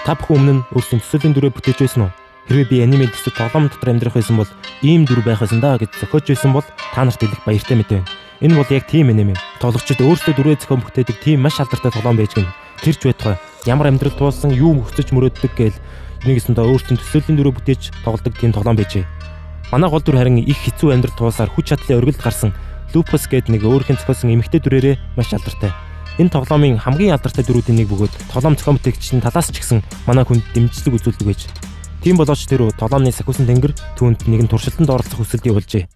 Та бүхэн өмнө нь өөрсдийн төсөөлийн дүрээ бүтээж байсан уу? Хэрвээ би аниме төсөв тоглоом дотор амьдрах байсан бол ийм дүр байх байсан даа гэж зохиож байсан бол та нарт хэлэх баяртай мэдээ байна. Энэ бол яг тийм аниме. Тоглогчид өөрсдөө дүрээ зохион бүтээдэг тийм маш алдартай тоглоом байж гэнэ. Тэр ч байтугай ямар амьдрал туулсан, юу хүсэж мөрөөддөг гээл нэгэсэндээ өөрсдийн төсөөлийн дүрээ бүтээж тоглодог тийм тоглоом байжээ. Манай гол дүр харин их хэцүү амьдрал туулсаар хүч чадлын оргилд гарсан Лупус гээд нэг өөрийнх нь зохиосон эмэгтэй дүрээрээ маш алдартай. Энэ тоглоомын хамгийн алдартай дүрүүдийн нэг бөгөөд тоглоом зохион бүтээгчдийн талаас ч гэсэн манай хүнд дэмжлэг үзүүлдэг байж. Тийм болооч тэр тоглоомны сахиусан тэнгэр түүнд нэгэн туршилтанд оролцох хүсэлт явуулжээ.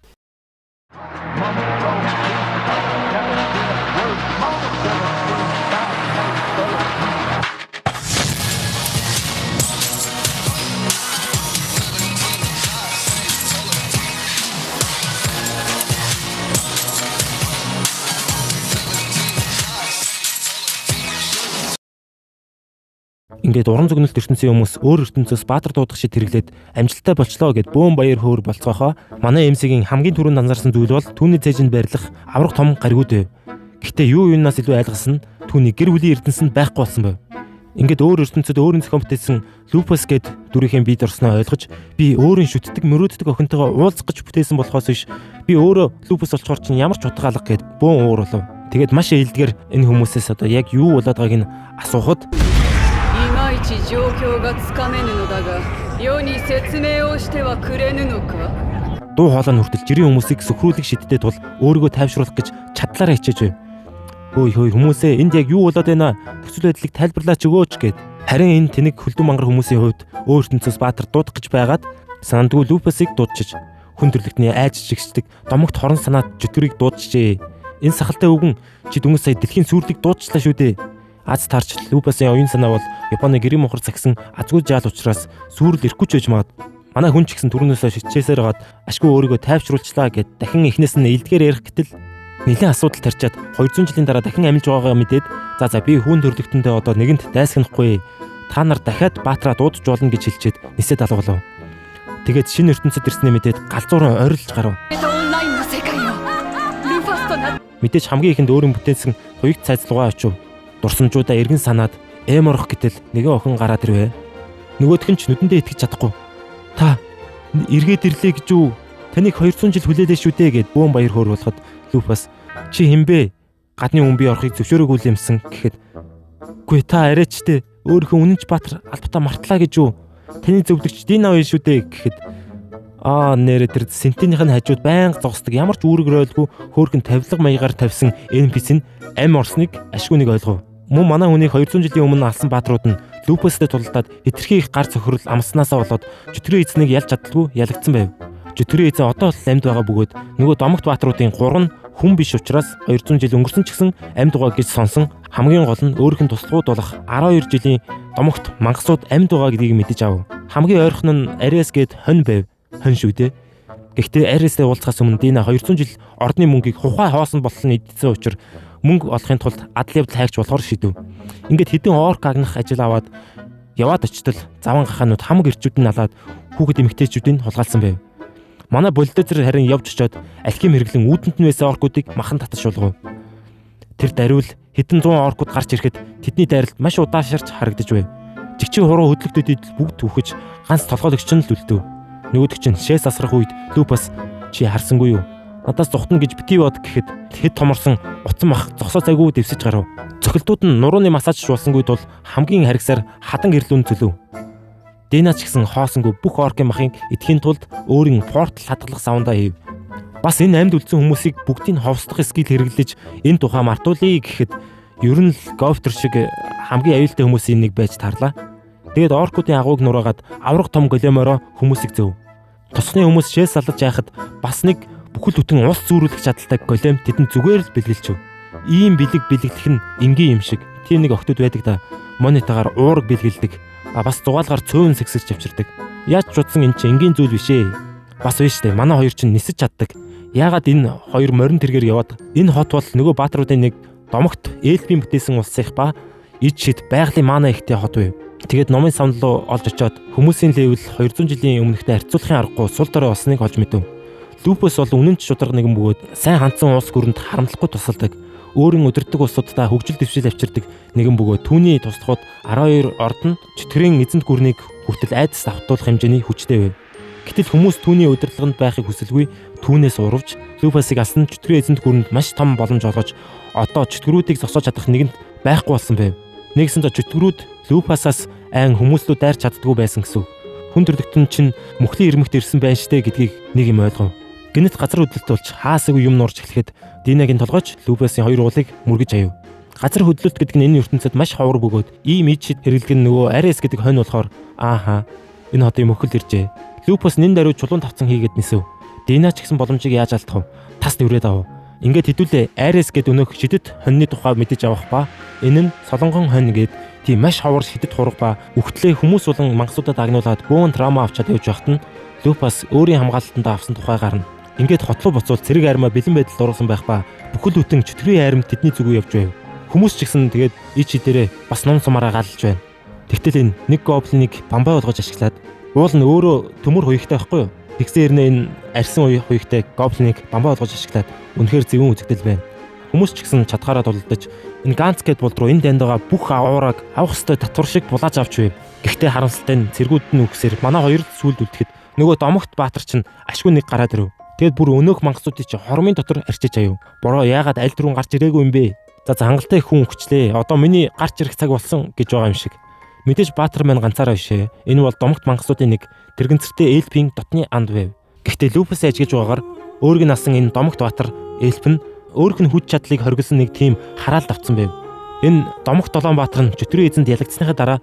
Ингээд уран зөгнөлт ертөнцийн хүмүүс өөр ертөнцөөс баатар дуудах шиг хэрэглээд амжилттай болчлоо гэд бөөн баяр хөөр болцоохоо манай MC-гийн хамгийн түрүүнд анзаарсан зүйл бол түүний цээжинд байрлах авраг том гаригууд байв. Гэхдээ юу юунаас илүү айлгасан нь түүний гэр бүлийн эрдэнэс нь байхгүй болсон байв. Ингээд өөр ертөнцид өөрийн зохион бүтээсэн Лупас гэд дүрийнхээ бид орсноо ойлгож би өөрийн шүтдэг мөрөөддөг охинтойгоо уулзах гэж бүтээсэн болохоос биш би өөрөө Лупас болчоор чинь ямар ч утга алга гэд бөөн уур болов. Тэгээд маш ээлдгээр энэ хүмүүсээс одоо яг юу болоод байгааг нь асуухад いまいち状況がつかめぬのだが世に説明をしてはくれぬのか。 Дуу хоолой нь хүртэл жирийн хүмүүсийг сөхрүүлэх шидтэй тул өөрийгөө тайвшруулах гэж чадлаараа хичээж байв. Хөөе хөөе хүмүүсээ энд яг юу болоод байна? Нөхцөл байдлыг тайлбарлаач өгөөч гэд. Харин энэ тэнэг хөлдөн мангар хүмүүсийн хувьд өөр ертөнцөөс баатар дуудах гэж байгаад санадгүй Лупасыг дуудчиж хүн төрлөختний айж жигсдэг домогт хорон санаат чөтгөрийг дуудчихжээ. Энэ сахалтай өвгөн чи дөнгөж сая дэлхийн сүрлийг дуудчихлаа шүү дээ. Аз тарч Лупасын оюун санаа бол Японы гэрийн мухар цагсан азгүй жаал учраас сүрэл ирэхгүй ч байж магад. Манай хүн ч гэсэн түрүүнээсээ шичээсээр хагаад ашгүй өөрийгөө тайвшруулчлаа гэд дахин эхнээс нь илдгээр ярих гэтэл нэлээд асуудал тарчаад 200 жилийн дараа дахин амилж байгаагаа мэдээд за за би хүн төрлөختөндөө одоо нэгэнт дайсагнахгүй та нар дахиад баатраа дуудаж болно гэж хэлчихэд нисээд алга болов. Тэгээд шинэ ертөнцид ирснээ мэдээд галзууран орилж гарав. オンラインの世界をルファスとな Мэдээж хамгийн ихэнд өөрийн бүтээсэн хуягд сайзлуугаа очив. Дурсамжуудаа эргэн санаад эм орох гэтэл нэгэн охин гараад ирвэ. Нөгөөх нь ч нүдэндээ итгэж чадахгүй. Та эргээд ирлээ гэж үү? Таныг 200 жил хүлээлээ шүү дээ гэд бөөн баяр хөөр болоход Лупас чи хинбэ? Гадны хүн би орохыг зөвшөөрөөгүй юмсан гэхэд үгүй та арайч тэ өөрийнхөө үнэнч баатар албатаа мартлаа гэж үү? Таны зөвлөгч Дина хоёр шүү дээ гэхэд аа нэрэ тэр сентинийх нь хажууд байнга зогсдог ямар ч үүрэг ройлгүй хөөрхөн тавилга маягаар тавьсан NPC нь ам орсныг ашгүй нэг ойлгов. Мөн манай хүнийг 200 жилийн өмнө алсан баатрууд нь Лупастэй тулалдаад хэтэрхий их гар цохирол амснаасаа болоод чөтгөрийн эзнийг ялж чадалгүй ялагдсан байв. Чөтгөрийн эзэн одоо л амьд байгаа бөгөөд нөгөө домогт баатруудын 3 нь хүн биш учраас 200 жил өнгөрсөн ч гэсэн амьд байгаа гэж сонсон хамгийн гол нь өөрийнх нь туслахууд болох 12 жилийн домогт мангасууд амьд байгаа гэдгийг мэдэж аав. Хамгийн ойрхон нь Арес гээд хонь байв. Хонь шүү дээ. Гэхдээ Арестэй уулзахаас өмнө Дина 200 жил ордны мөнгийг хухай хоосон болол нь идсэн учраас мөнгө олохын тулд адал явдал хайгч болохоор шидэв. Ингээд хэдэн орк агнах ажил аваад яваад очтол заван гахаанууд хамаг эрчүүд нь алаад хүүхэд эмэгтэйчүүдийг хулгайлсан байв. Манай бульдозер харин явж очиод алхим хэрэглэн үүдэнд нь байсан оркуудыг махан татаж шулгав. Тэр даруул хэдэн зуун оркууд гарч ирэхэд тэдний дайралт маш удаашарч харагдаж байв. Жигчин хуруу хөдлөгдөд бүгд түхэж ганц толгойлогч нь л үлдэв. Нөгөөдөг чинь шээс асрах үед Лупас чи харсангүй юу? Надаас зугтана гэж бити бод гэхэд хэд томорсон утсан мах зогсоо зайгүй дэвсэж гарав. Цохилтууд нь нурууны массаж жуулсангүй тул хамгийн харгасаар хадан гэрлүүн цөлөв. Дэна ч гэсэн хоосонгүй бүх оркын махыг идэхийн тулд өөрийн портал хадгалах савндаа хийв. Бас энэ амьд үлдсэн хүмүүсийг бүгдийг ховсдох скил хэрэглэж энэ тухай мартуулъя гэхэд ер нь л гофтер шиг хамгийн аюултай хүмүүсийн нэг байж тарлаа. Тэгээд оркуудын агууг нураагаад авраг том големороо хүмүүсийг зөв. Тосгоны хүмүүс шээс салаж яхад бас нэг бүхэл бүтэн улс зүүрүүлэх чадaltaй голем тэдэнд зүгээр л бэлгэлчв. Ийм бэлэг бэлэглэх нь энгийн юм шиг. Тийм нэг охтууд байдаг да. Монитагаар уураг бэлгэлдэг. А бас зугаалгаар цөөн сэгсэж авчирдаг. Яаж ч утсан эн чинь энгийн зүйл биш ээ. Бас биш дээ. Манай хоёр чинь нисэж чаддаг. Яагаад энэ хоёр морин тэргээр яваад энэ хот бол нөгөө баатруудын нэг домогт ээлбийн бүтээсэн улсынх ба ид шид байгалийн мана ихтэй хот байв. Тэгээд номын сан руу олж очиод хүмүүсийн level 200 жилийн өмнөхтэй харьцуулахын аргагүй сул дорой болсныг олж мэдэв. Лупус бол үнэн ч шударга нэгэн бөгөөд сайн хандсан улс гүрэнд харамлахгүй тусалдаг. Өөрийн удирддаг улсуудаа хөгжил дэвшил авчирдаг нэгэн бөгөөд түүний туслахуд 12 орд нь чөтгөрийн эзэнт гүрнийг хүртэл айдас давтуулах хэмжээний хүчтэй байв. Гэтэл хүмүүс түүний удирдлаганд байхыг хүсэлгүй түүнээс урвж Лупасыг алсан чөтгөрийн эзэнт гүрэнд маш том боломж олгож одоо чөтгөрүүдийг зогсоож чадах нэгэнд байхгүй болсон байв. Нэгсэндээ чөтгөрүүд Лупасаас айн хүмүүс лүү дайрч чаддгүй байсан гэсэн үг. Хүн төрлөختөн чинь мөхлийн ирмэгт ирсэн байна штэ гэдгийг нэг юм ойлгов. Гэнэт газар хөдлөлт болж хаасаагүй юм нурж эхлэхэд Динагийн толгойч Лупасын хоёр уулыг мөргөж аяв. Газар хөдлөлт гэдэг нь энэ ертөнцид маш ховор бөгөөд ийм ид шид хэрэглэг нь нөгөө Арес гэдэг хонь болохоор ааха энэ хотын мөхөл иржээ. Лупас нэн даруй чулуун тавцан хийгээд нисэв. Дина ч гэсэн боломжийг яаж алдах вэ? Тас нүрээд авав. Ингээд хэдүүлээ Арес гэд өнөөх шидэт хоньны тухай мэдэж авах ба энэ нь солонгон хонь гэд тийм маш ховор шидэт хураг ба үхтлээ хүмүүс болон мангасуудад агнуулаад бөөн траума авчаад явж байхад нь Лупас өөрийн хамгаалалтанд авсан тухай гарна. Ингээд хотлоо буцвал цэрэг армаа бэлэн байдалд оруулсан байх ба бүхэл бүтэн чөтгөрийн армид тэдний зүгүү явж байв. Хүмүүс ч гэсэн тэгээд ич хідэрээ бас нум сумаараа галж байна. Тэгтэл энэ нэг гоблиныг бамбай болгож ашиглаад уул нь өөрөө төмөр хуягтай байхгүй юу? Тэгсэн хэрнээ энэ арьсан хуягтай гоблиныг бамбай болгож ашиглаад үнэхээр зөвүүн үзэгдэл байна. Хүмүүс ч гэсэн чадхаараа тулдаж энэ ганц гэд болд руу энэ данд байгаа бүх авуураг авах ёстой татвар шиг булааж авч байв. Гэхдээ харамсалтай нь цэргүүд нь үгсээр манай хоёр сүлд үлдэхэд нөгөө домогт баатар чинь ашгүй нэг гараад ирэв. Тэгээд бүр өнөөх мангасуудыг чи хормын дотор арчиж аяв. Бороо яагаад аль түрүүн гарч ирээгүй юм бэ? За за хангалттай их хүн өгчлээ. Одоо миний гарч ирэх цаг болсон гэж байгаа юм шиг. Мэдээж баатар маань ганцаараа биш ээ. Энэ бол домогт мангасуудын нэг тэрэгэнцэртэй эльпийн дотны анд байв. Гэхдээ Лупас ажиглаж байгаагаар өөрийг нь алсан энэ домогт баатар эльп нь өөрөх нь хүч чадлыг хоригдсон нэг тийм хараалд автсан байв. Энэ домогт долоон баатар нь чөтгөрийн эзэнд ялагдсныхаа дараа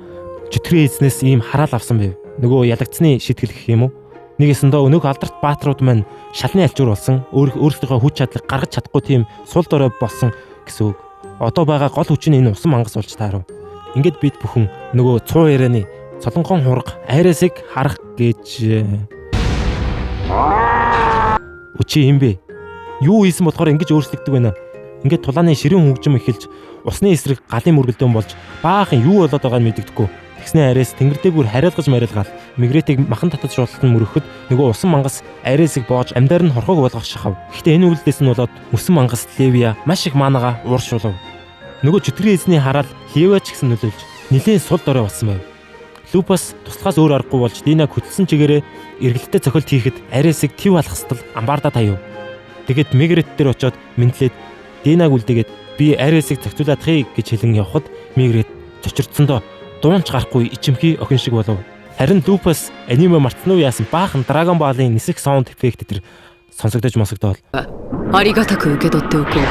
чөтгөрийн эзнээс ийм хараал авсан байв. Нөгөө ялагдсны шийтгэл гэх юм уу? Нэгэсэндээ өнөөх алдарт баатрууд маань шалны альчуур болсон. Өөрсдийнхөө хүч чадлыг гаргаж чадахгүй тийм сул дорой болсон гэсэн үг. Одоо байгаа гол хүч нь энэ усан мангас болж таарав. Ингээд бид бүхэн нөгөө цуу ярианы солонгон хураг Аресыг харах гэж Өчи юм бэ? Юу хийсэн болохоор ингэж өөрчлөгдөг байна? Ингээд тулааны ширүүн хөгжим эхэлж усны эсрэг галын мөргөлдөөн болж баахан юу болоод байгааг нь мэдэгдэхгүй. Тэгснээ Арес тэнгэр дээгүүр хариалгаж мариалгаал Мигретийг махан татаж шуултан мөрөхөд нөгөө усан мангас Аресыг боож амьдаар нь хорхоог болгох шахав. Гэхдээ энэ үйлдэлээс нь болоод мөсөн мангас Левия маш их манагаа ууршуулав. Нөгөө чөтгөрийн эзний хараал Левия ч гэсэн нөлөөлж нэлээд сул дорой болсон байв. Лупас туслахаас өөр аргагүй болж Динаг хөдөлсөн чигээрээ эргэлттэй цохилт хийхэд Аресыг төв алхастал амбаардаа таяв. Тэгэд Мигрет дээр очиод мэдлээд Динаг үлдээгээд би Аресыг зохицуулаадахыг гэж хэлэн явхад Мигрет цочирдсондоо дуунч гарахгүй ичимхий охин шиг болов. Харин Лупас аниме мартсан уу яасан баахан Dragon Ball-ын нисэх саунд эффект тэр сонсогдож мосогдоол. ありがたく受け取っておこう。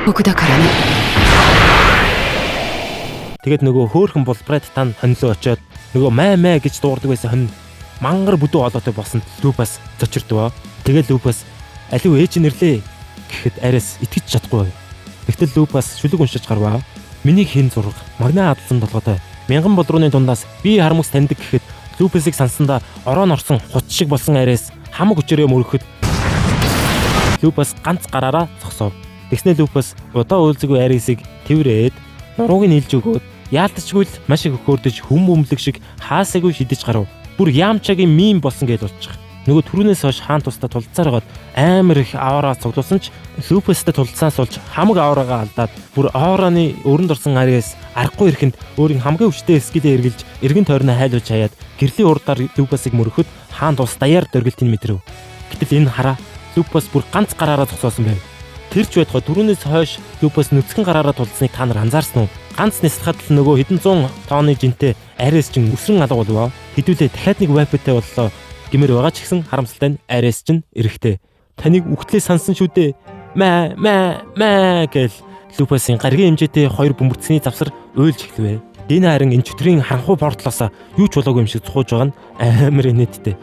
僕だからね。 Тэгээд нөгөө хөөхөн булбрайт тань хоньлоо очиод нөгөө май май гэж дуугардаг байсан хонь мангар бүдүү олоотой болсон Лупас зочирдвоо. Тэгээд Лупас алив ээж нэрлээ гэхэд Арес итгэж чадахгүй байв. Тэгтэл Лупас шүлэг уншиж гарваа. Миний хэн зураг магнаа адалсан толгойтой мянган болрууны дундаас би харамгс таньдаг гэхэд Лупасыг сансандаа орон орсон хуц шиг болсон Арес хамаг хүчээрээ мөрөхөд Лупас ганц гараараа зогсов. Тэгснээ Лупас удаа уулзаагүй Аресыг тэрврээд нурууг нь илж өгөөд яалтчгүй л маш их өхөөрдөж хүм бөмбөлөг шиг хаасаагүй шидэж гарав. Бүр Ямчагийн мим болсон гэж болчих. Нөгөө түрүүнээс хойш хаан тусдаа тулцаар байгаад амар их аваараа цуглуулсан ч Лупастай тулцсанаас болж хамаг аваарагаа алдаад бүр авааны өрөнд орсон Арес аргагүй ирэхэнд өөрийн хамгийн хүчтэй skill ээ эргэлж эргэн тойрноо хайлуулж хаяад гэрлийн урдаар Лупасыг мөрөхөд хаан тус даяар дөргөлтийг мэдрэв. Гэтэл энэ хараа Лупас бүр ганц гараараа зогсоосон байв. Тэр ч байтугай түрүүнээс хойш Лупас нүцгэн гараараа тулцсныг та нар анзаарсан уу? Ганц нислахад л нөгөө хэдэн зуун тооны жинтэй Арес чинь өсрөн алга болов. Хэдүүлээ дахиад нэг wipe тэй боллоо гэмээр байгаа ч гэсэн харамсалтай нь Арес чинь эрэхтэй. Таныг үхтлээ сансан шүү дээ. Мэ мэ мэ гэл Лупасын гаригийн хэмжээтэй хоёр бөмбөрцний завсар уйлж эхлэв. Дина харин энэ чөтгөрийн харанхуй портлоос юу ч болоогүй юм шиг цухууж байгаа нь амар инээдтэй.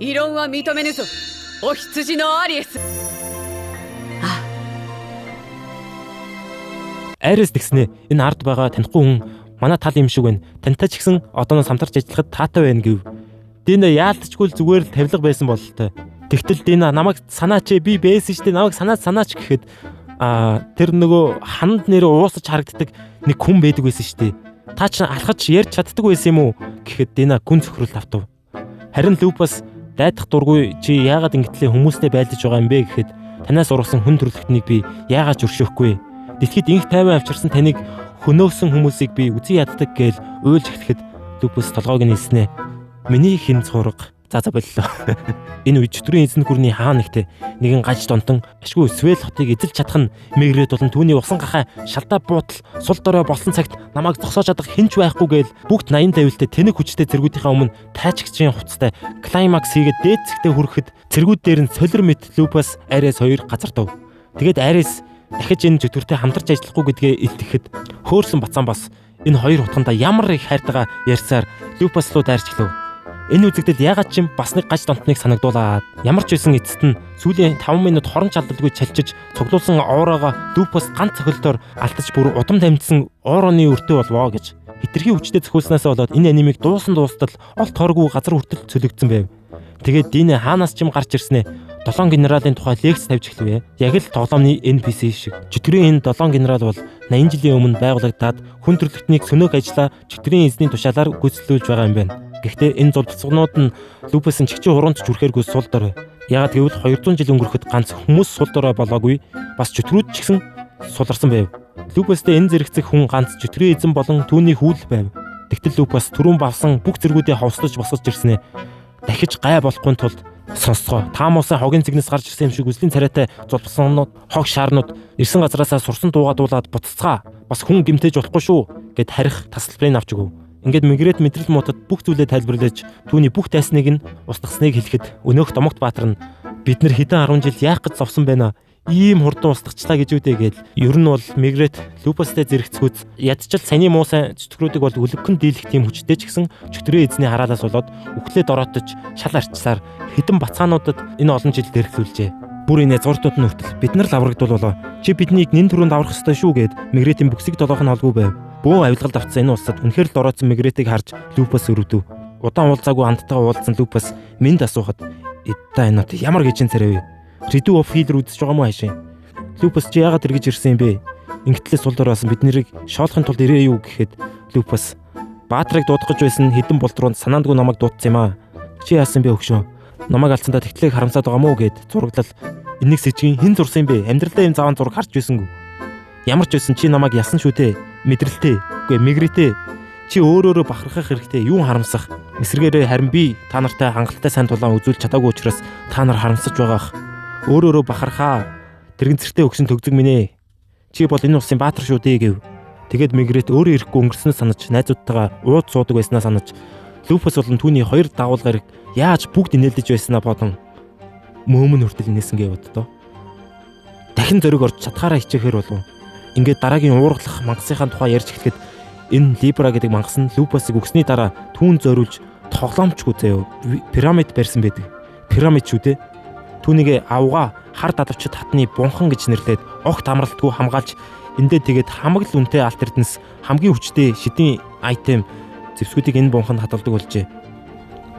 異論は認めぬぞ。お羊のアリエス。 Арис тэгснэ энэ ард байгаа танихгүй хүн манай тал юм шиг байна. Тантай ч гэсэн одооноос хамтарч ажиллахад таатай байна гэв. Дина яалтчгүй л зүгээр л тавилга байсан бололтой. Тэгтэл Дина намайг санаач ээ би байсан шүү дээ намайг санаач санаач гэхэд тэр нөгөө ханд нэрээ уусаж харагддаг нэг хүн байдаг байсан шүү дээ. Та ч алхаж ярьж чаддаг байсан юм уу гэхэд Дина гүн цөхрөл автав. Харин Лупас дайдах дургүй чи яагаад ингэтлээ хүмүүстэй байлдаж байгаа юм бэ гэхэд танаас ургасан хүн төрөлхтнийг би яагаад ч өршөөхгүй. Дэлхийд инх тайван авчирсан таныг хөнөөсөн хүмүүсийг би үзий яддаг гээл уйлж эхлэхэд Лупас толгойг нь хэлснэ. Миний хэн цурга. За боллоо. Энэ үед чөтгөрийн эзэн гүрний хаа нэгтээ нэгэн гаж донтон ашгүй Свэл хотыг эзэлж чадах нь Мегрет болон түүний усан гахай шалдаа буутал сул дорой болсон цагт намайг зогсоож чадах хэн ч байхгүй гээл бүгд 80 тавилтай тэнэг хүчтэй цэргүүдийнхээ өмнө тайчгчийн хувцастай клаймакс хийгээд дээд зэгтээ хүрэхэд цэргүүд дээр нь солир мэт Лупас Арес хоёр газардав. Тэгээд Арес дахиж энэ чөтгөртэй хамтарч ажиллахгүй гэдгээ илтгэхэд хөөрсөн бацаан бас энэ хоёр хутгандаа ямар их хайртайгаа ярьсаар Лупас руу дайрч эхлэв. Энэ үзэгдэл ягаад ч юм бас нэг гаж донтныг санагдуулаад ямар ч байсан эцэст нь сүүлийн 5 минут хорон чалдалгүй чалчиж цуглуулсан оороогоо Лупас ганц цохилтоор алтаж бүр удам дамжсан оорооны өртөө болвоо гэж хитрхи хүчтэй зохиолсноосоо болоод энэ анимыг дуусан дуустал олт хоргүй газар хүртэл цөлөгдсөн байв. Тэгээд Динэ хаанаас ч юм гарч ирснээ 7 генералын тухай лекц тавьж эхлэв. Яг л тоглоомны NPC шиг. Чөтгөрийн энэ 7 генерал бол 80 жилийн өмнө байгуулагдаад хүн төрөлхтнийг сөнөөх ажлаа чөтгөрийн эзний тушаалаар гүйцэтгүүлж байгаа юм байна. Гэхдээ энэ зулбцгнууд нь Лупасын чигчийн хуруунд ч хүрэхээргүй сул дорой. Яагаад гэвэл 200 жил өнгөрөхөд ганц хүмүүс сул дорой болоогүй бас чөтгөрүүд ч гэсэн суларсан байв. Лупастай энэ зэрэгцэх хүн ганц чөтгөрийн эзэн болон түүний хүү л байв. Тэгтэл Лупас түрүүн бавсан бүх зэргүүдээ ховслож босгож ирснээ дахиж гай болохгүй тулд сонсцгоо. Таамуусан хогийн цэгнээс гарч ирсэн юм шиг үзлийн царайтай зулбсанууд, хог шаарнууд ирсэн газраасаа сурсан дуугаа дуулаад буцацгаа. Бас хүн гимтэж болохгүй шүү гэд харих тасалбарыг авч өгөв. Ингээд Мегрет мэдрэл муутад бүх зүйлээ тайлбарлаж түүний бүх дайсныг нь устгасныг хэлэхэд өнөөх Домогт Баатар нь бид нар хэдэн 10 жил яах гэж зовсон байна ийм хурдан устгачлаа гэж үдэ гээл. Ер нь бол Мегрет Лупастай зэрэгцгүүц ядчил саний муу сайн чөтгөрүүдийг бол өлөвкөн дийлэх тийм хүчтэй ч гэсэн чөтгөрийн эзний хараалаас болоод үхлээ дороотож шал арчсаар хэдэн бацаануудад энэ олон жил дэрхлүүлжээ. Бүр инээ зуртууд нь хүртэл бид нар л аврагдвал болоо. Чи биднийг нэн түрүүнд аврах ёстой шүү гэд Мегретийн бүксийг долоох нь холгүй байв. Бөөн авилгалд автсан энэ улсад үнэхээр л дороотсон Мегретийг харж Лупас өрөвдөв. Удаан уулзаагүй хамттайгаа уулзсан Лупас минд асуухад "Эдда энэ нот ямар гэжин царай вэ? Redo of Healer үзэж байгаа мó хаашаа? Лупас чи яагаад эргэж ирсэн юм бэ? Ингэтлээ сул дорой болсон бид нарыг шоолохын тулд ирээ юу гэхэд Лупас Баатрыг дуудах гэж байсан хэдэн болдруунд санаандгүй намайг дуудсан юм аа. Чи яасан бэ өгшөө? Намайг алдсандаа тэгтлийг харамсаад байгаа мó гэд зураглал энийг сэжгийн хэн зурсан юм бэ? Амьдралдаа ийм заван зураг харж байсангүй. Ямар ч байсан чи намайг ялсан шүү дээ. Мэдрэлтэй. Үгүй мэгрэтээ. Чи өөрөөрөө бахархах хэрэгтэй. Юун харамсах? Эсрэгээрээ харин би та нартай хангалттай сайн тулаан үзүүлж чадаагүй учраас та нар харамсаж байгаах. Өөрөөрөө бахархаа. Тэрэгэн цэртэй өгсөн төгзөг минь ээ. Чи бол энэ улсын баатар шүү дээ гэв. Тэгээд Мегрет өөрөө ирэхгүй өнгөрснөө санаж найзуудтайгаа ууд суудаг байснаа санаж Лупас болон түүний хоёр дагуулгарыг яаж бүгд инээлдэж байснаа бодон мөөмөн хүртэл инээсэн гээ боддоо. Дахин зориг орж чадхаараа хичээхээр болов. Ингээд дараагийн уургалах мангасынхаа тухай ярьж эхлэхэд энэ Либра гэдэг мангас нь Лупасыг өгсөний дараа түүн зориулж тоглоомчгүй заяо пирамид барьсан байдаг. Пирамид шүү дээ. Түүнийг авгаа хар далавчид хатны бунхан гэж нэрлээд огт амралтгүй хамгаалж эндээ тэгээд хамаг л үнэтэй алт эрдэнэс хамгийн хүчтэй шидийн айтем зэвсгүүдийг энэ бунханд хадгалдаг болжээ.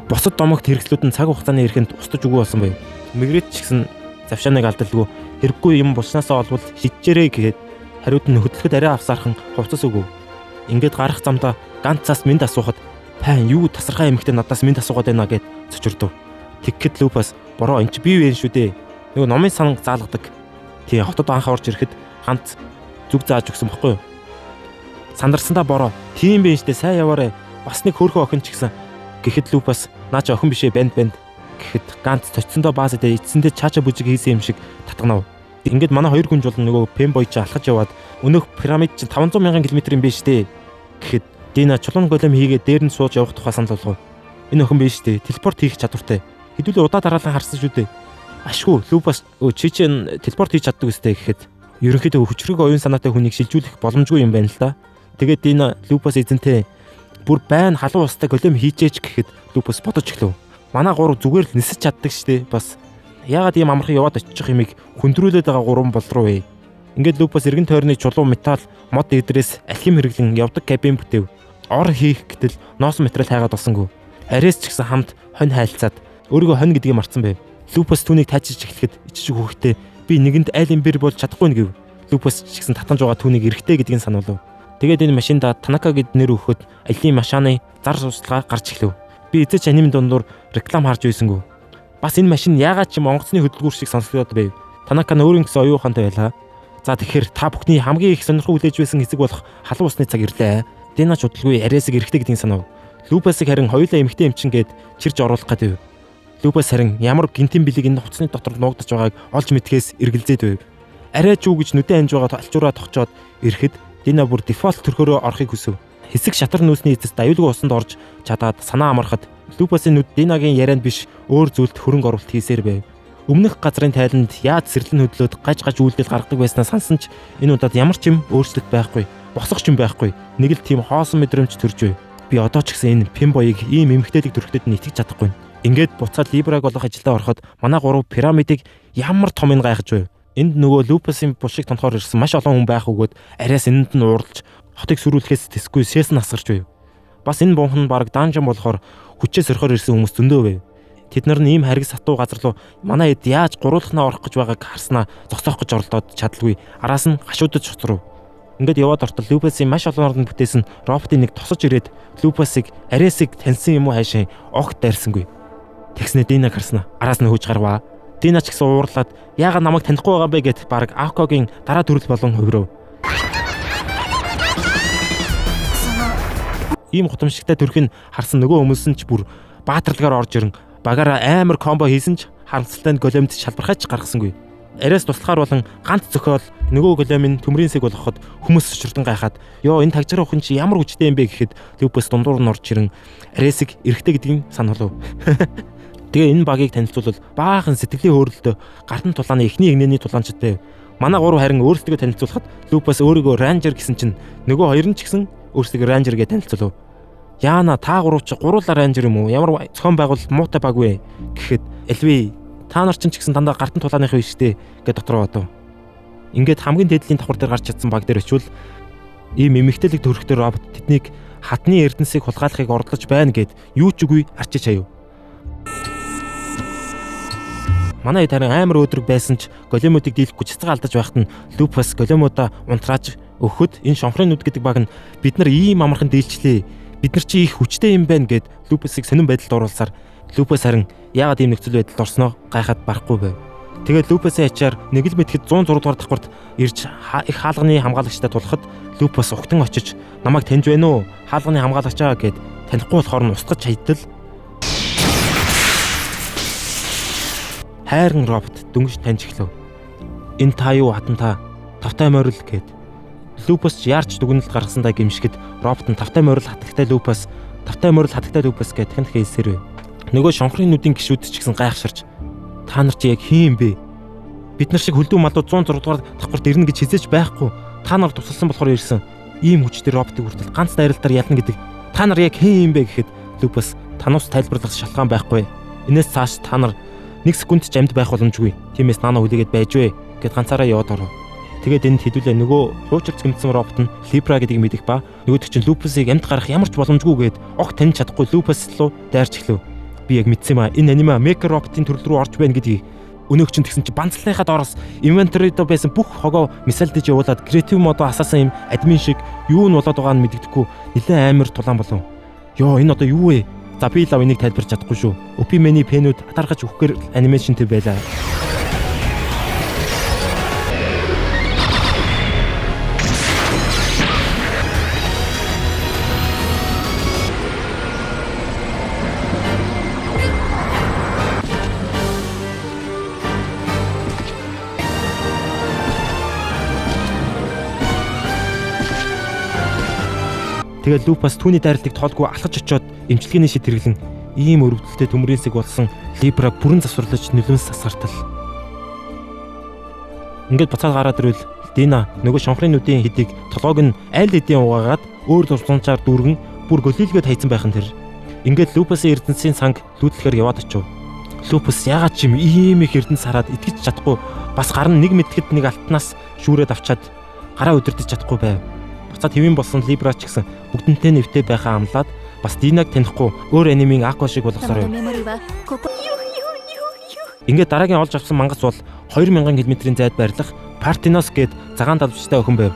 Бусад домогт хэрэгслүүд нь цаг хугацааны эрхэнд устж үгүй болсон байв. Мегрет ч гэсэн завшааныг алдалгүй хэрэггүй юм болсноосоо олвол шидчээрэй гэхэд хариуд нь хөдлөхөд арай авсаархан хувцас өгөв. Ингээд гарах замдаа ганцаас минд асуухад пайн юу тасархай эмэгтэй надаас минд асуугаад байна гэд цочирдов. Тэгхэд Лупас бороо эн чи би вэ шүү дээ. Нөгөө номын сан заалгадаг. Тий хотод анх орж ирэхэд ганц зүг зааж өгсөн бохгүй юу? Сандарсандаа бороо тийм бэ штэ сайн яваарэ. Бас нэг хөөрхөн охин ч гэсэн гэхэд Лупас наа чи охин бишээ банд банд гэхэд ганц цоцсондоо бааз дээр эцсэндээ чаача бүжиг хийсэн юм шиг татганав. Ингээд манай хоёр гүнж болон нөгөө Пембой чи алхаж яваад өнөөх пирамид чинь 500 мянган километр юм биш үү гэхэд Дина чулуун голем хийгээд дээр нь сууж явах тухай санал болгов. Энэ охин биш үү? Телепорт хийх чадвартай. Хэдүүлээ удаа дараалан харсан шүү дээ. Ашгүй Лупас чи чинь телепорт хийж чаддаг үстэй гэхэд ерөнхийдөө хүчрэг оюун санаатай хүнийг шилжүүлэх боломжгүй юм байна л да. Тэгээд Дина Лупас эзэнтэй бүр байн халуун устай голем хийжээч гэхэд Лупас бодож эхлэв. Манай гурав зүгээр л нисэж чаддаг штэ бас. Яагаад ийм амархан яваад очих юмыг хүндрүүлээд байгаа гурван болроо вэ? Ингээд Лупас эргэн тойрны чулуу металл мод эдрээс алхим хэрэглэн явдаг кабин бүтэв. Ор хийх гэтэл ноосон материал хайгаад болсонгүй. Арээс ч гэсэн хамт хонь хайлцаад өөрийгөө хонь гэдгийг мартсан байв. Лупас түүнийг тайчилж эхлэхэд ичиж хүүхдээ би нэгэнд айл имбэр болж чадахгүй гэв. Лупас ч гэсэн татанж байгаа түүнийг эрэхтэй гэдгийг сануулв. Тэгээд энэ машинда Танака гэд нэр өгөхөд аялын машааны зар сурталчилгаа гарч эхлэв. Би эзэж аниме дундуур реклам харж байсангүй. Бас энэ машин яагаад ч юм онгоцны хөдөлгүүр шиг сонсогдоод байв. Танака нь өөрийн гэсэн оюун ухаантай байлаа. За тэгэхээр та бүхний хамгийн их сонирхол хүлээж байсан хэсэг болох халуун усны цаг ирлээ. Дина ч удалгүй Аресыг эрэхтэй гэдгийг санав. Лупасыг харин хоёулаа эмэгтэй эмчин гээд чирж оруулах гэдэг. Лупас харин ямар гинтийн бэлэг энэ хувцсны дотор нуугдаж байгааг олж мэдхээс эргэлзээд байв. Арай ч үү гэж нүдэн анж байгаа алчуураа тогчоод ирэхэд Дина бүр дефолт төрхөөрөө орохыг хүсэв. Хэсэг шатар нүүсний эцэст аюулгүй усанд орж чадаад санаа амархад Лупасын нүд Динагийн ярианд биш өөр зүйлд хөрөнгө оруулалт хийсээр байв. Өмнөх газрын тайланд яаж сэрлэн хөдлөөд гаж гаж үйлдэл гаргадаг байснаа сансан ч энэ удаад ямар ч юм өөрчлөлт байхгүй, босох ч юм байхгүй. Нэг л тийм хоосон мэдрэмж төрж байв. Би одоо ч гэсэн энэ Пимбоёг ийм эмгтээлэг төрхтөд нь итгэж чадахгүй. Ингээд буцаад Либраг болох ажилдаа ороход манай гурав пирамидыг ямар том ин гайхаж байв. Энд нөгөө Лупасын булшиг тонхоор ирсэн маш олон хүн байх өгөөд ариас энэнд нь ууралж хотыг сөрүүлэхээс тэсгүй сэсэн асгарч байв. Бас энэ бунхан нь баг данжин болохоор хүчээ сөрөхөр ирсэн хүмүүс зөндөө байв. Тэд нар нь ийм хариг сатуу газар руу манай хэд яаж гуруулхнаа орох гэж байгааг харснаа зогсоох гэж оролдоод чадалгүй. Араас нь гашуудаж хоцров. Ингээд яваад ортол Лупасын маш олон орнд бүтээсэн роботын нэг тосож ирээд Лупасыг Аресыг таньсан юм уу хайшин огт дайрсангүй. Тэгснэ Динаг харснаа. Араас нь хөөж гарваа. Дина ч гэсэн уурлаад яагаад намайг танихгүй байгаа юм бэ гэд баг Акогийн дараа төрөл болон хувирав. Ийм гутамшигтай төрхийг харсан нөгөө хүмүүс нь ч бүр баатарлагаар орж ирэн багаараа амар комбо хийсэн ч харамсалтай нь големд шалбархаач гаргасангүй. Ариас туслахаар болон ганц зөхиол нөгөө големын төмрийн сэг болгоход хүмүүс өчрдөн гайхаад ёо энэ тагжрах охин чи ямар хүчтэй юм бэ гэхэд Лупас дундуур нь орж ирэн Аресыг эрэхтэй гэдгийг сануулв. Тэгээ энэ багийг танилцуулбал баахан сэтгэлийн хөөрөлтөө гартан тулааны эхний эгнээний тулаанчид байв. Манай гурав харин өөрсдөө танилцуулахад Лупас өөрийгөө Ранжер гэсэн чинь нөгөө хоёр нь ч гэсэн өөрсдөө Ранжер гэж танилцуулав. Яана та гурав чи гуруулаа Ранжер юм уу? Ямар зохион байгуулалт муутай баг вэ гэхэд Элви та нар ч гэсэн дандаа гартан тулааныхаа биш үү гэж дотроо бодов. Ингээд хамгийн дээдлийн давхар дээр гарч чадсан баг дээр очивол ийм эмэгтэйлэг төрхтөр робот тэднийг хатны эрдэнсийг хулгайлахыг оролдож байна гэд юу ч үгүй арчиж хаяв. Манай хэд харин амар өөдрөг байсан ч големуудыг дийлэхгүй цэцэг алдаж байхад нь Лупас големуудаа унтрааж өгөхөд энэ шонхрын нүд гэдэг баг нь бид нар ийм амархан дийлчлээ. Бид нар чи их хүчтэй юм байна гэд Лупасыг сонин байдалд оруулсаар Лупас харин яагаад ийм нөхцөл байдалд орсноо гайхаад барахгүй байв. Тэгээд Лупасын ачаар нэг л мэтгэд 106 дугаар давхарт ирж их хаалганы хамгаалагчтай тулахад Лупас угтан очиж намайг таньж байна уу? Хаалганы хамгаалагчаа гэд танихгүй болохоор нь устгаж хайдал хайран робот дөнгөж таньж эхлэв. Энэ та юу хатан та? Тавтай морил гэд. Лупас ч яарч дүгнэлт гаргасандаа гимшгэд робот нь тавтай морил хатагтай Лупас, тавтай морил хатагтай Лупас гэд дахин дахин хэлсээр байв. Нөгөө шонхрын нүдийн гишүүд ч гэсэн гайхширч та нар чи яг хин юм бэ? Бид нар шиг хөлдөө малуу 106 дугаар давхарт ирнэ гэж хизээч байхгүй. Та нар тусалсан болохоор ирсэн. Ийм хүчтэй роботыг хүртэл ганц дайралтаар ялна гэдэг. Та нар яг хин юм бэ гэхэд Лупас танус тайлбарлах шалтгаан байхгүй. Энээс цааш та нар нэг секунд ч амьд байх боломжгүй. Тиймээс наана хүлээгээд байж вэ гэд ганцаараа яваад оров. Тэгээд энд хэдүүлээ нөгөө хуучирч гэмтсэн робот нь Либра гэдгийг мэдэх ба нөгөөдөг чинь Лупасыг амьд гарах ямар ч боломжгүй гэд огт таньж чадахгүй Лупас руу дайрч эхлэв. Би яг мэдсэн юм а. Энэ аниме мека роботын төрөл рүү орж байна гэдгийг. Өнөөх чинь тэгсэн чи банцлынхаа доороос инвентарид байсан бүх хогоо мисалдэж явуулаад креатив модо асаасан юм админ шиг юу нь болоод байгааг нь мэддэхгүй нэлээд амар тулаан болов. Йоо энэ одоо юу вэ? За би лав энийг тайлбарч чадахгүй шүү. Опи миний пенүүд атархаж өгөхээр анимашнтэй байлаа. Тэгээд Лупас түүний дайралтыг тоолгүй алхаж очиод эмчилгээний шид хэрэглэн ийм өрөвдөлтөй төмрийн сэг болсон Либра бүрэн завсарлаж нулимс асгартал. Ингээд буцаад гараад ирвэл Дина нөгөө шонхрын нүдийн хэдийг толгойг нь аль хэдийн угаагаад өөр дурсамжаар дүүргэн бүр голийлгээд хайцсан байх нь тэр. Ингээд Лупасын эрдэнсийн санг лүүдлэхээр яваад очив. Лупас яагаад ч юм ийм их эрдэнэс хараад итгэж чадахгүй бас гар нь нэг мэтгэд нэг алтнаас шүүрээд авчаад гараа удирдах чадахгүй байв. Буцаад хэвэн болсон Либра ч гэсэн бүгдэнтэй нэвтэй байхаа амлаад бас Динаг танихгүй өөр анимын Ако шиг болгосоор байв. Ингээд дараагийн олж авсан мангас бол 2000 км-ийн зайд байрлах Партинос гээд цагаан далавчтай охин байв.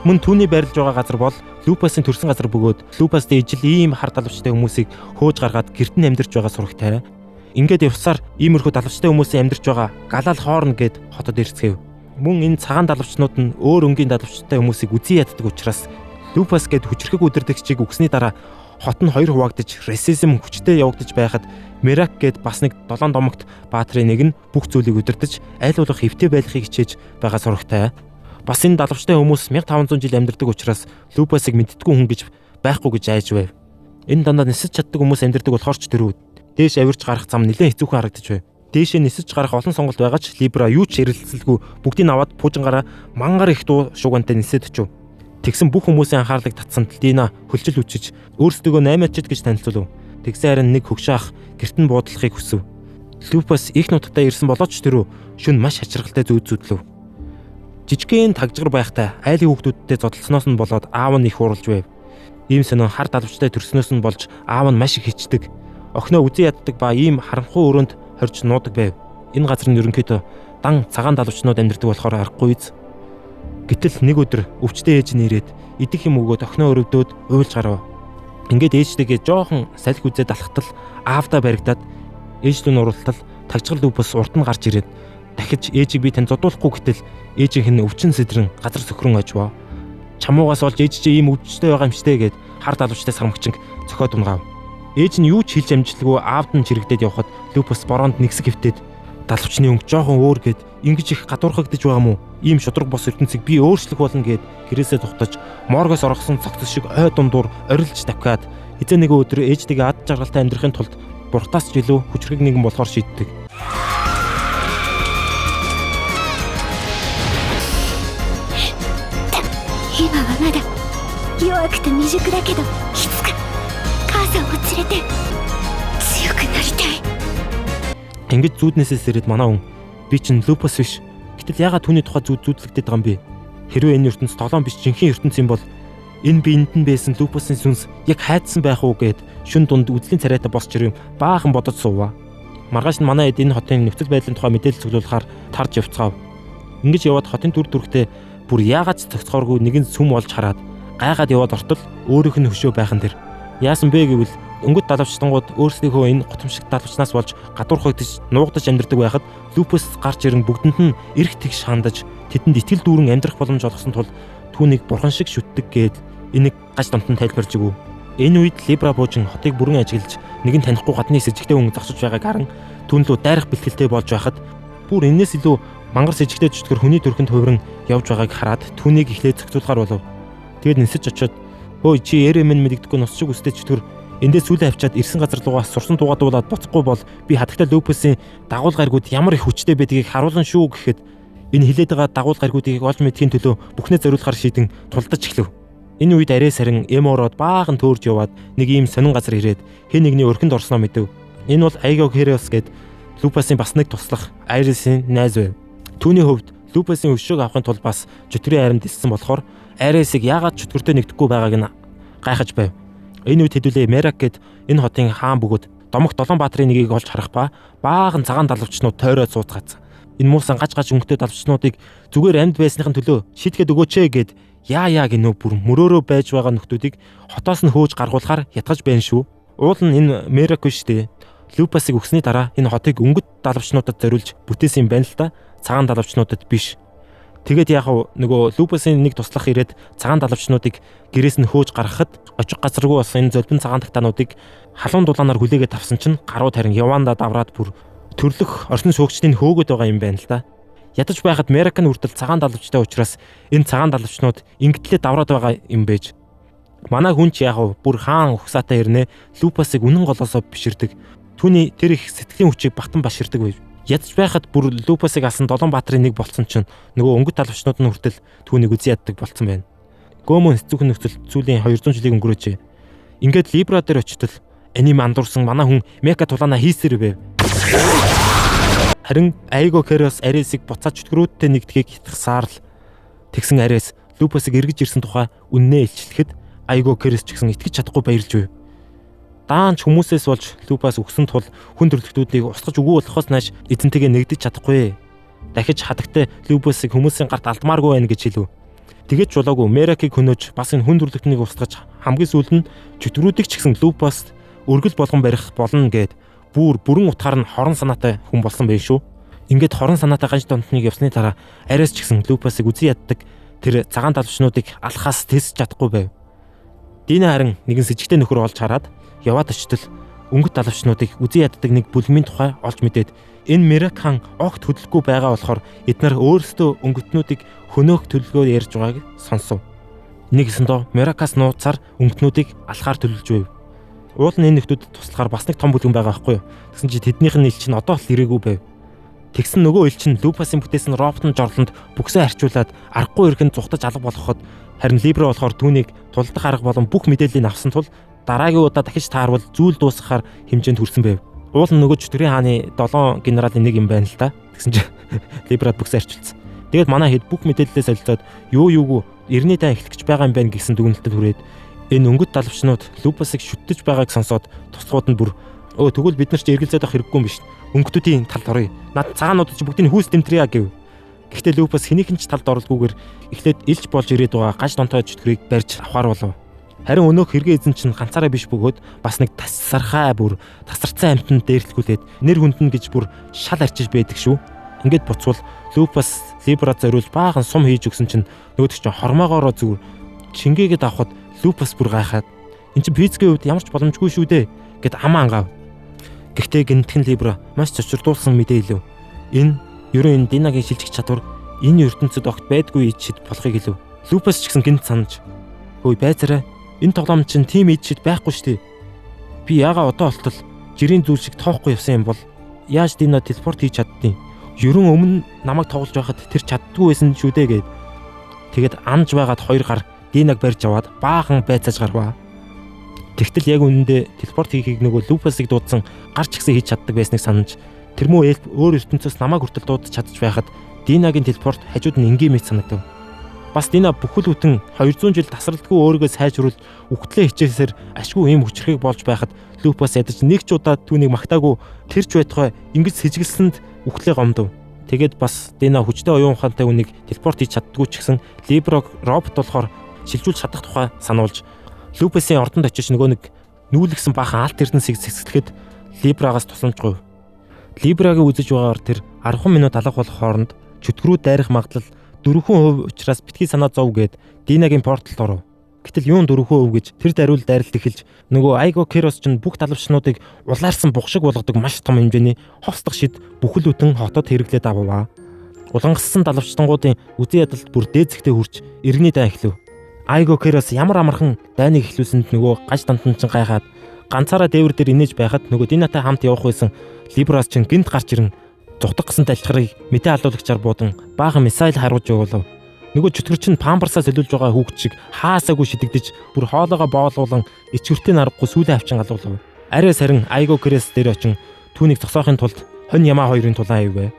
Мөн түүний байрлаж байгаа газар бол Лупасын төрсэн газар бөгөөд Лупастай ижил ийм хар далавчтай хүмүүсийг хөөж гаргаад гэрт нь амьдарч байгаа сурагтай. Ингээд явсаар иймэрхүү далавчтай хүмүүсийн амьдарч байгаа Галал Хорн гээд хотод ирцгээв. Мөн энэ цагаан далавчнууд нь өөр өнгийн далавчтай хүмүүсийг үзий яддаг учраас Лупас гээд хүчрхэг үдирдэгчийг үгсний дараа хот нь хоёр хуваагдаж расизм хүчтэй явагдаж байхад Мерак гээд бас нэг 7 домогт баатрын нэг нь бүх зүйлийг удирдах аль болох хэвтэй байлгахыг хичээж байгаа сурагтай. Бас энэ далавчтай хүмүүс 1500 жил амьдардаг учраас Лупасыг мэддэггүй хүн гэж байхгүй гэж айж байв. Энэ дандаа нисэж чаддаг хүмүүс амьдардаг болохоор ч тэрүү дээш авирч гарах зам нэлээд хэцүүхэн харагдаж байв. Дээшээ нисэж гарах олон сонголт байгаа ч Либра юу ч эрэлцэлгүй бүгдийг аваад пуужингаараа мангар их дуу шуугантай нисээд очив. Тэгсэн бүх хүмүүсийн анхаарлыг татсан Дина хөлчил үчиж өөрсдөө наймаачид гэж танилцуулав. Тэгсэн харин нэг хөгшөө ах гэрт нь буудлахыг хүсэв. Лупас их нутагтаа ирсэн болооч тэрүү шүн маш хачиргалтай зүүд зүтлэв. Жижигхэн тагжгар байхдаа айлын хүүхдүүдтэй зодолсноос нь болоод аав нь их ууралж байв. Ийм сонин хар далавчтай төрснөөс нь болж аав нь маш их хичдэг. Охиноо үзий яддаг ба ийм харанхуй өрөөнд хорж нуудаг байв. Энэ газар нь ерөнхийдөө дан цагаан далавчнууд амьдардаг болохоор аргагүй биз. Гэтэл нэг өдөр өвчтэй ээж нь ирээд идэх юм өгөөд охиноо өрөвдөөд уйлж гарав. Ингээд ээжтэйгээ жоохон салхи үзээд алхтал аавдаа баригдаад ээж лүү нурлалтал тагжгал Лупас урд нь гарч ирээд дахиж ээжийг би тань зодуулахгүй гэтэл ээжийнх нь өвчин сэдрэн газар сөхрөн очвоо. Чамуугаас олж ээж чи ийм өвчтэй байгаа юм штэ гэд хар далавчтай сармагчинг цохиод унгаав. Ээж нь юу ч хэлж амжилгүй аавд нь чирэгдээд явхад Лупас бороонд нэгсэг хэвтээд далавчны өнгө жоохон өөр гэд ингэж их гадуурхагдаж байгаа мó? Ийм шудраг бос ертөнцийг би өөрчлөх болно гэд гэрээсээ тухтаж моргоос оргосон цогцос шиг ой дундуур орилж давхиад эзэн нэгэн өдөр ээжтэйгээ ад жаргалтай амьдрахын тулд бурхтаас ч илүү хүчрхэг нэгэн болохоор шийддэг. 今はまだ弱くて未熟だけどいつか母さんを連れて強くなりたい。 Ингэж зүүднээсээ сэрээд манай хүн би чинь Лупас биш. Гэтэл яагаад түүний тухай зүүд зүүдлэгдээд байгаа юм бэ? Хэрвээ энэ ертөнц тоглоом биш жинхэнэ ертөнц юм бол энэ биенд нь байсан Лупасын сүнс яг хайдсан байх уу гэд шүн дунд үзлийн царайтай босч ирэв баахан бодож суув. Маргааш нь манай эд энэ хотын нөхцөл байдлын тухай мэдээлэл цуглуулахаар тарж явцгаав. Ингэж яваад хотын дүр төрхтэй бүр яагаад ч цогцохооргүй нэгэн сүм олж хараад гайхаад яваад ортол өөрийнх нь хөшөө байхан тэр. Яасан бэ гэвэл өнгөт далавчтангууд өөрсдийнхөө энэ гутамшиг далавчнаас болж гадуурхагдаж нуугдаж амьдардаг байхад Лупас гарч ирэн бүгдэнд нь эрх тэгш хандаж тэдэнд итгэл дүүрэн амьдрах боломж олгосон тул түүнийг бурхан шиг шүтдэг гээд энийг гаж донтон тайлбарж өгөв. Энэ үед Либра буужин хотыг бүрэн ажиглаж нэгэн танихгүй гадны сэжигтэй хүн зогсож байгааг харан түүн лүү дайрах бэлтгэлтэй болж байхад бүр энэс илүү мангар сэжигтэй чөтгөр хүний төрхөнд хувиран явж байгааг хараад түүнийг эхлээд зохицуулахар болов. Тэгээд нисэж очиод "Хөөе чи эрэмэн мэддэггүй нус шиг үстэй чөтгөр эндээс сүлээ авчиад ирсэн газар руугаа сурсан дугаадуулаад буцахгүй бол би хатагтай Лупасын дагуул гаригууд ямар их хүчтэй байдгийг харуулна шүү" гэхэд энэ хилээд байгаа дагуул гаригуудыг олж мэдхийн төлөө бүхнээ зориулахар шийдэн тулдаж эхлэв. Энэ үед арай сарин Эмород баахан төөрж яваад нэг ийм сонин газар ирээд хэн нэгний өрхөнд орсноо мэдэв. Энэ бол Айго Керос гээд Лупасын бас нэг туслах Айрисийн найз байв. Түүний хувьд Лупасын өшөөг авахын тулд бас чөтгөрийн айрамд иссэн болохоор Айрисыг яагаад чөтгөртэй нэгдэхгүй байгааг нь гайхаж байв. Энэ үед хэдүүлээ Мерак гээд энэ хотын хаан бөгөөд домогт 7 баатрын нэгийг олж харах ба баахан цагаан далавчнууд тойроод сууцгаацсан. Энэ муусан гаж гаж өнгөтэй далавчнуудыг зүгээр амьд байсныхын төлөө шийтгэд өгөөч ээ гэд яа яа гинөө бүр мөрөөрөө байж байгаа нөхдүүдийг хотоос нь хөөж гаргуулахаар ятгаж байна шүү. Уул нь энэ Мерак биш дээ. Лупасыг өгсөний дараа энэ хотыг өнгөт далавчнуудад зориулж бүтээсэн юм байна л та. Цагаан далавчнуудад биш. Тэгээд яг нөгөө Лупасын нэг туслах ирээд цагаан далавчнуудыг гэрээс нь хөөж гаргахад очих газаргүй болсон энэ золбин цагаан тагтаануудыг халуун дулаанаар хүлээгээд авсан чинь гарууд харин явандаа давраад бүр төрлөх орчин шүүгчдийн хөөгöd байгаа юм байна л да. Ядаж байхад Мерак нь хүртэл цагаан далавчтай учраас энэ цагаан далавчнууд ингэтлээ давраад байгаа юм байж. Манай хүн ч яг бүр хаан ухсаатай ирнэ Лупасыг үнэн голоосоо биширдэг. Түүний тэр их сэтгэлийн хүчийг батан баширдаг байв. Ядаж байхад бүр Лупасыг алсан 7 баатрын нэг болцсон чинь нөгөө өнгөт далавчнууд нь хүртэл түүнийг үзий яддаг болцсон байна. Гөмөн хэцүүхэн нөхцөл сүүлийн 200 жилийг өнгөрөөжээ. Ингээд Либра дээр очтол аниме андуурсан манай хүн Мека тулаанаа хийсээр байв. Харин Айго Керос Аресыг буцаад чөтгөрүүдтэй нэгдэхийг хятгасаар л тэгсэн Арес Лупасыг эргэж ирсэн тухай үннээ илчлэхэд Айго Керос ч гэсэн итгэж чадахгүй баярлж байв. Даанч хүмүүсээс болж Лупас өгсөн тул хүн төрөлхтүүдийг устгаж үгүй болохоос нааш эзэнтэйгээ нэгдэж чадахгүй. Дахиж хатагтай Лупасыг хүмүүсийн гарт алдмааргүй байна гэж хэлв. Тэгээд ч болоогүй Меракийг хөнөөж бас энэ хүн төрлөختнийг устгаж хамгийн сүүлд нь чөтгөрүүдийг ч гэсэн Лупас өргөл болгон барих болно гэд бүр бүрэн утгаар нь хорон санаатай хүн болсон байх шүү. Ингээд хорон санаатай ганж донтныг явсны дараа Арес ч гэсэн Лупасыг үзэн яддаг тэр цагаан далавчнуудыг алхаас тэсэж чадахгүй байв. Дина харин нэгэн сэжигтэй нөхөр олж хараад яваад очтол өнгөт далавчнуудыг үзэн яддаг нэг бүлмийн тухай олж мэдээд энэ Мерак хаан огт хөдөлгүй байгаа болохоор эднэр өөрсдөө өнгөтнүүдийг хөнөөх төлөвлөгөө ярьж байгааг сонсов. Нэгсэндээ Меракас нууцаар өнгөтнүүдийг алхаар төлөвлөж байв. Уул нь энэ нөхдүүдэд туслахаар бас нэг том бүлгэн байгаа байхгүй юу? Тэгсэн чи тэднийх нь элч нь одоо л ирээгүй байв. Тэгсэн нөгөө элч нь Лупасын бүтээсэн роботын жорлонд бүксээ арчуулаад аргагүй эрхэн зүхтаж алга болгоход харин Либро болохоор түүнийг тулдах арга болон бүх мэдээллийг авсан тул дараагийн удаа дахиж таарвал зүйл дуусгахаар хэмжээнд хүрсэн байв. Уул нь нөгөө чөтгөрийн хааны 7 генералын нэг юм байна л да. Тэгсэн чи Либрад бүксээ арчилсан. Тэгээд манай хэд бүх мэдээлэлээ солилцоод юу юугүй эртний дай эхлэх гэж байгаа юм байна гэсэн дүгнэлтэд хүрээд энэ өнгөт далавчнууд Лупасыг шүтэж байгааг сонсоод туслахууд нь бүр өө тэгвэл бид нар ч эргэлзээд авах хэрэггүй юм биш. Өнгөтүүдийн талд оръё. Над цагаанууд чи бүгдийг хүүс дэмтрия гэв. Гэхдээ Лупас хэнийхэн ч талд оролгүйгээр эхлээд илч болж ирээд байгаа гаж донтой чөтгөрийг барьж авахар болов. Харин өнөөх хэрэг эзэн чинь ганцаараа биш бөгөөд бас нэг тасархай бүр тасарцсан амьтанд дээрлэхгүүлээд нэр хүндэн гэж бүр шал арчиж байдаг шүү. Ингээд буцвал Лупас Либра зориулж баахан сум хийж өгсөн чинь нөгөөдөг чинь хормоогоороо зүгээр чингээгээд авахд Лупас бүр гайхаад эн чинь физикийн хувьд ямар ч боломжгүй шүү дээ гэд амаа ангаав. Гэхдээ гинтхэн Либра маш цочирдуулсан мэдээ хэлв. Энэ ерөн энэ Динагийн шилжих чадвар энэ ертөнцид огт байдгүй ид шид болохыг хэлв. Лупас ч гэсэн гинт санаж хөөе байцаарай энэ тоглоом чинь тийм ид шид байхгүй шүү дээ. Би яага одоо болтол жирийн зүйл шиг тоохгүй явсан юм бол яаж Дина телепорт хийж чаддیں۔ Ерөн өмнө намайг тоглож байхад тэр чаддгүй байсан шүү дээ гэд. Тэгээд анж байгаад хоёр гар Динаг барьж аваад баахан байцааж гарваа. Тэгтэл яг үнэндээ телепорт хийхийг нөгөө Лупасыг дуудсан гарч гисэн хийж чаддаг байсныг санаж тэр муу эльф өөр ертөнцөөс намайг хүртэл дуудаж чадчих байхад Динагийн телепорт хажууд нь энгийн мэт санагдав. Бас Дина бүхэл бүтэн 200 жил тасралтгүй өөрийгөө сайжруулж үхтлээ хичээсээр ашгүй ийм хүчрхэг болж байхад Лупас ядаж нэг ч удаа түүнийг магтаагүй тэр ч байтугай ингэж сэжиглсэнд үхлээ гомдов. Тэгээд бас Дина хүчтэй оюун ухаантай хүнийг телепорт хийж чаддгүй ч гэсэн Либрог робот болохоор шилжүүлж чадах тухай сануулж Лупасын ордонд очиж нөгөө нэг нүүлгсэн баахан алт эрдэнсийг цэцгэлэхэд Либрагаас тусламж гуйв. Либрагийн үзэж байгаагаар тэр 10 минут алга болох хооронд чөтгөрүүд дайрах магадлал 4% учраас битгий санаа зов гээд Динагийн порталд оров. Гэтэл юун 4% гэж тэр даруул дайралт эхэлж нөгөө Айго Керос ч бүх далавчнуудыг улаарсан буг шиг болгодог маш том хэмжээний ховсдох шид бүхэл бүтэн хотод хэрэглээд авваа. Улангассан далавчтангуудын үзэн ядалт бүр дээдсэгтээ хүрч иргэний дай эхлэв. Айго Керос ямар амархан дайныг эхлүүлсэнд нөгөө гаж дантан чинь гайхаад ганцаараа дээвэр дээр инээж байхад нөгөө Динатай хамт явах байсан Либрас чинь гинт гарч ирэн зутаг гасан талчгарыг мэдээ алуулагчаар буудан баахан мисайл харуулж явуулав. Нөгөө чөтгөр чинь памперсаа солиулж байгаа хүүхд шиг хаасаагүй шидэгдэж бүр хоолоогоо боолуулан ичвэртээ нарахгүй сүүлээ авчин алуулав. Арай сарин Айго Керес дээр очин түүнийг зогсоохын тулд хонь ямаа хоёрын тулаан хийвэ.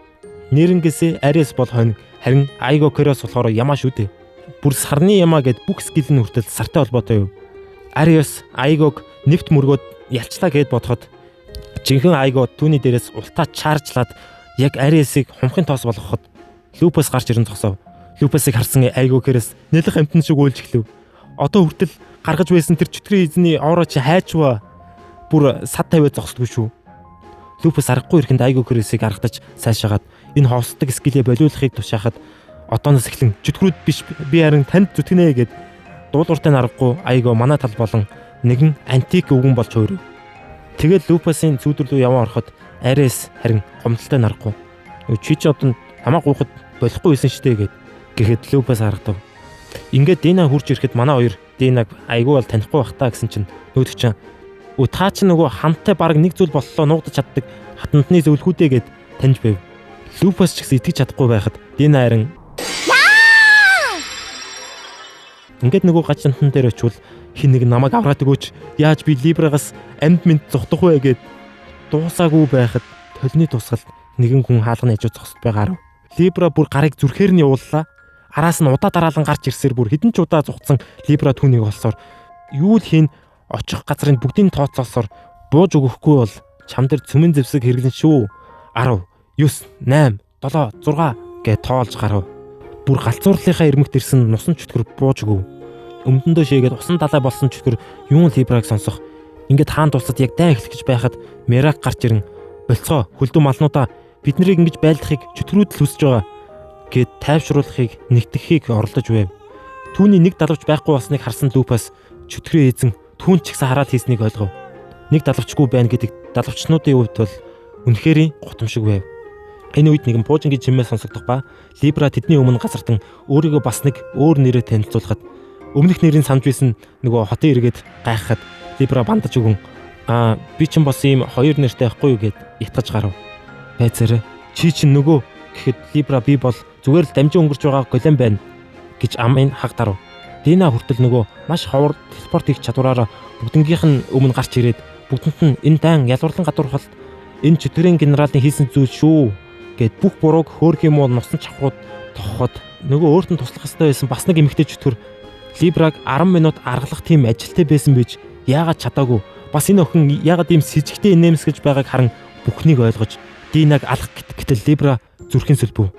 Нэрнгээсээ Арес бол хонь харин Айго Керес болохоор ямаа шүү дээ. Бүр сарны ямаа гэд бүх скил нь хүртэл сартай холбоотой юу. Ариус Айгог нэвт мөргөөд ялчлаа гэд бодоход жинхэнэ Айго түүний дээрээс ултаа чаржлаад яг Ариусыг хумхын тоос болгоход Лупас гарч ирэн зогсов. Лупасыг харсан Айго Керес нэлэх амтэн шиг уйлж эхлэв. Одоо хүртэл гаргаж байсан тэр чөтгөрийн эзний ороо чи хайчваа. Бүр сад тавиад зогсдгүй шүү. Лупас аргагүй ирэхэнд Айго Кересийг аргатаж сайшаагаад энэ ховсдог скилээ болиулахыг тушаахад одооноос эхлэн чөтгөрүүд биш би харин танд зүтгэнэ гэд дуулууртай нарахгүй Айго манай тал болон нэгэн антик өвгөн болж хувирв. Тэгээд Лупасын зүүдэр рүү яван ороход Арес харин гомдолтой нарахгүй. Чи чи одоо намайг гуйхад болохгүй байсан штэ гэд гэхэд Лупас харагдав. Ингээд Дина хурж ирэхэд манай хоёр Динаг айгүй бол танихгүй бах та гэсэн чинь нөгөөдөг чинь өө та чи нөгөө хамттай баг нэг зүйл боллоо нуугдаж чаддаг хатантны зөвлөхүүдээ гэд таньж байв. Лупас ч гэсэн итгэж чадахгүй байхад Дина харин ингээд нөгөө гаж чантан дээр очивол хин нэг намайг авраад өгөөч. Яаж би Либрагаас амьд мэд зугтах вэ гэд дуусаагүй байхад толны тусгалд нэгэн хүн хаалганы хажуу зогсож байгаа арав. Либра бүр гарыг зүрхээр нь явууллаа. Араас нь удаа дараалан гарч ирсээр бүр хэдэн ч удаа зугтсан Либра түүнийг олсоор юу л хийн очих газрын бүгдийг тооцоолсоор бууж өгөхгүй бол чам дээр цөмөн зэвсэг хэрэглэн шүү. 10 9 8 7 6 гэж тоолж гарав. Бүр галзуурлынхаа ирмэгт ирсэн нусан чөтгөр бууж өгөв. Өмдөндөө шээгээд усан далай болсон чөтгөр юун Либраг сонсох. Ингээд хаан тусад яг дайн эхлэх гэж байхад Мерак гарч ирэн болцгоо хөлдөө малнуудаа бид нарыг ингэж байлдахыг чөтгөрүүд л хүсэж байгаа гэд тайвшруулахыг нэгтгэхийг оролдож байв. Түүний нэг далавч байхгүй болсныг харсан Лупас чөтгөрийн эзэн түүн ч ихсэн хараал хийснийг ойлгов. Нэг далавчгүй байна гэдэг далавчнуудын хувьд бол үнэхэрийн гутамшиг байв. Энэ үед нэгэн пуужингийн чимээ сонсогдох ба Либра тэдний өмнө газардан өөрийгөө бас нэг өөр нэрээр танилцуулахад өмнөх нэрийг санаж байсан нөгөө хотын иргэд гайхахад Либра бандаж өгөн аа би чинь бас ийм хоёр нэртэй байхгүй юу гэд ятгаж гарав. Байцаараа чи чинь нөгөө гэхэд Либра би бол зүгээр л дамжин өнгөрч байгаа голем байна гэж амын хаг дарав. Дина хүртэл нөгөө маш ховор телепорт хийх чадвараараа бүгднгийнх нь өмнө гарч ирээд бүгдэнд нь энэ дайн ялварлан гадуурхалт энэ чөтгөрийн генералын хийсэн зүйл шүү гэд бүх бурууг хөөх юм уу нусан чавхрууд тохоход нөгөө өөрт нь туслах ёстой байсан бас нэг эмэгтэй чөтгөр Либраг 10 минут аргалах тийм ажилтай байсан байж яагаад чадаагүй бас энэ охин яагаад ийм сэжигтэй инээмсэглэж байгааг харан бүхнийг ойлгож Динаг алах гэтэл Либра зүрхийн сөлбөв.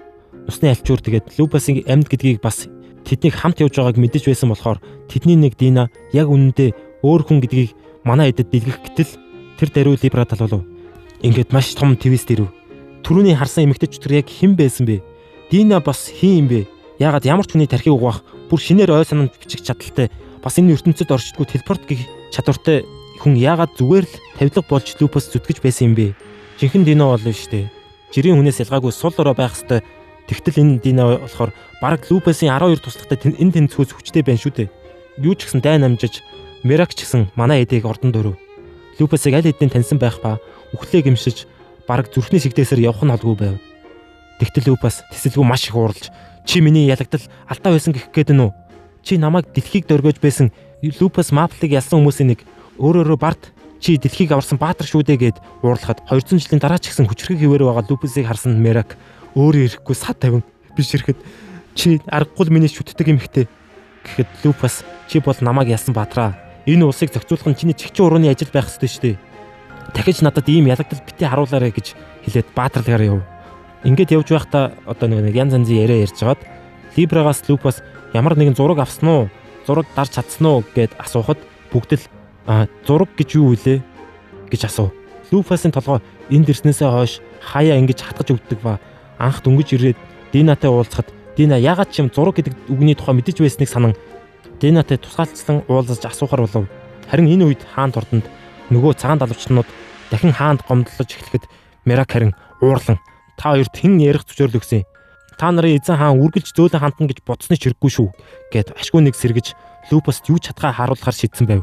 Усны альчуур тэгээд Лупасын амьд гэдгийг бас тэднийг хамт явж байгааг мэдэж байсан болохоор тэдний нэг Дина яг үнэндээ өөр хүн гэдгийг манай эдэд дэлгэх гэтэл тэр даруй Либра талуулав. Ингээд маш том твист ирэв. Түрүүний харсан эмэгтэй чөтгөр яг хэн байсан бэ? Дина бас хин юм бэ? Яагаад ямар ч хүний тархийг угаах бүр шинээр ой санамж бичих чадaltaй бас энэ ертөнцид орчдгүй телепорт гих чадвартай хүн яагаад зүгээр л тавилга болж Лупас зүтгэж байсан юм бэ? Жинхэнэ Дино болно шүү дээ. Жирийн хүнээс ялгаагүй сул ороо байх хэвээр. Тэгтэл энэ Дино болохоор бараг Лупасын 12 туслахтай энэ тэнцвүүс хүчтэй байна шүү дээ. Юу ч гэсэн дайн амжиж Мерак ч гэсэн манай эдийг ордон дөрөв. Лупасыг аль хэдийн таньсан байх ба үхлээ гимшиж бараг зүрхний шигдээсээр явах нь холгүй байв. Тэгтэл Лупас тэсэлгүй маш их уурлаж чи миний ялагдал алдаа байсан гэх гээд нь үү? Чи намайг дэлхийг дөргиож байсан Лупас Маплыг ялсан хүмүүсийн нэг өөрөөрөө барт чи дэлхийг аварсан баатар шүү дээ гэд уурлахад 200 жилийн дараа ч гэсэн хүчрхэг хэвээр байгаа Лупасыг харсан Мерак өөрөө ирэхгүй сад тавин биш ирэхэд чи аргагүй л миний шүтдэг эмэгтэй гэхэд Лупас чи бол намайг ялсан баатраа. Энэ улсыг зохицуулах нь чиний чигчэн урууны ажил байх ёстой шүү дээ. Дахиж надад ийм ялагдал бити харуулаарэ гэж хэлээд баатарлагаар яв. Ингээд явж байхдаа одоо нэг янз янзын яриа ярьж хагаад Либрагаас Лупас ямар нэгэн зураг авсан уу? Зураг дарж чадсан уу гэд асуухад бүгд л зураг гэж юу вүлээ гэж асуув. Лупасын толгой энд ирснээсээ хойш хаяа ингэж хатгаж өгдөг ба анх дөнгөж ирээд Динатай уулзахад Дина яагаад ч юм зураг гэдэг үгний тухай мэдэж байсныг санан Динатай тусгаалцлан уулзаж асуухар болов. Харин энэ үед хаан тордонд нөгөө цагаан далавчнууд дахин хаанд гомдлож эхлэхэд Мерак харин уурлан та хоёрт хэн ярих зөвшөөрөл өгсөн. Та нарын эзэн хаан үргэлж зөөлөн хандна гэж бодсны ч хэрэггүй шүү гэд ашгүй нэг сэргэж Лупаст юу ч чадхаа харуулахар шийдсэн байв.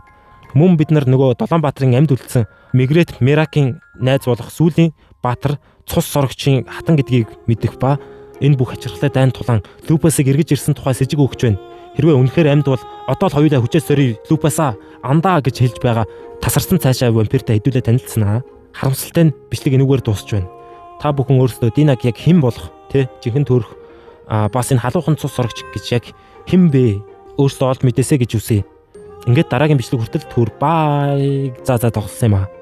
Мөн бид нар нөгөө Долоонбаатарын амьд үлдсэн Мигрет Меракийн найз болох сүүлийн баатар цус сорогчийн хатан гэдгийг мэдэх ба энэ бүх хачирхлай дайн тулаан Лупасыг эргэж ирсэн тухай сэжиг өгч байна. Хэрвээ үнэхээр амьд бол одоо л хоёулаа хүчээс сорий Лупасаа андаа гэж хэлж байгаа тасарсан цаашаа вампиртай хэдүүлээ танилцсан аа. Харамсалтай нь бичлэг энүүгээр дуусч байна. Та бүхэн өөрсдөө Динаг яг хэн болох тэ жинхэнэ төрөх бас энэ халуухан цус сорогч гэж яг хэн бэ? Өөрсдөө олж мэдээсэй гэж үсэе. Ингээд дараагийн бичлэг хүртэл түр бай. За за тоглосон юм аа.